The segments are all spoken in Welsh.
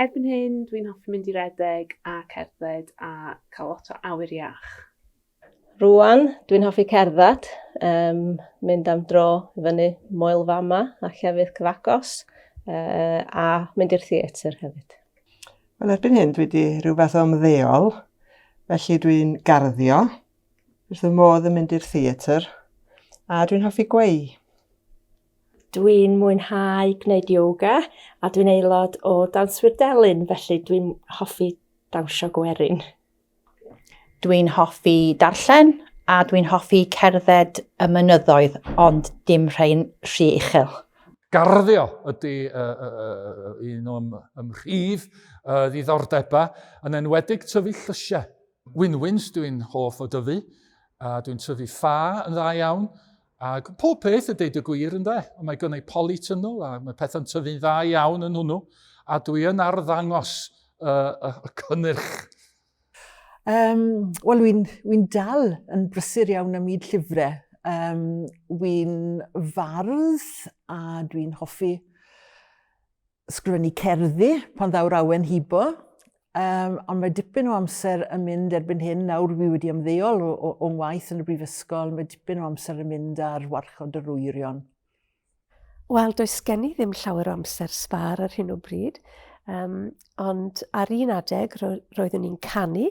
Erbyn hyn, dwi'n hoffi mynd i redeg a cerdded a cael lot o awyr iach. Rwan, dwi'n hoffi cerdded, um, mynd am dro i fyny Moel Fama a llefydd cyfagos, uh, a mynd i'r theatr hefyd. Wel, erbyn hyn dwi wedi rhyw fath o ymddeol, felly dwi'n garddio, wrth fy modd yn mynd i'r theatr, a dwi'n hoffi gweu. Dwi'n mwynhau gwneud yoga a dwi'n aelod o Danswyr Delyn, felly dwi'n hoffi dawnsio gwerin. Dwi'n hoffi darllen a dwi'n hoffi cerdded y mynyddoedd, ond dim rhai'n rhy uchel. Garddio ydy uh, uh, un o'm ymrhif uh, ddiddordebau, yn enwedig tyfu llysiau. Winwins dwi'n hoff o dyfu, a dwi'n tyfu ffa yn dda iawn, ac pob peth y deud y gwir ynde, ond mae gynnu polytunnel a mae pethau'n tyfu'n dda iawn yn hwnnw, a dwi yn arddangos uh, y, y cynnyrch. Um, Wel, wy'n wi dal yn brysur iawn am myd llyfrau. Um, wy'n fardd a dwi'n hoffi sgrifennu cerddi pan ddaw'r awen hibo. Um, ond mae dipyn o amser yn mynd erbyn hyn, nawr wi wedi ymddeol o, o, o'n waith yn y brifysgol, mae dipyn o amser yn mynd ar warchod yr wyrion. Wel, does gen i ddim llawer o amser sbâr ar hyn o bryd, um, ond ar un adeg ro roeddwn i'n canu,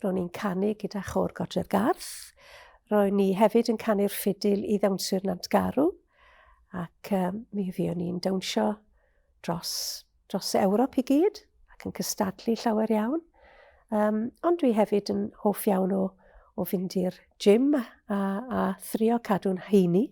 ro'n i'n canu gyda chôr Godre'r Garth, ro'n i hefyd yn canu'r ffidil i ddawnswyr Nantgarw, ac um, mi fuon ni'n dawnsio dros, dros Ewrop i gyd, ac yn cystadlu llawer iawn. Um, ond dwi hefyd yn hoff iawn o, o fynd i'r gym a, a, a thrio cadw'n heini.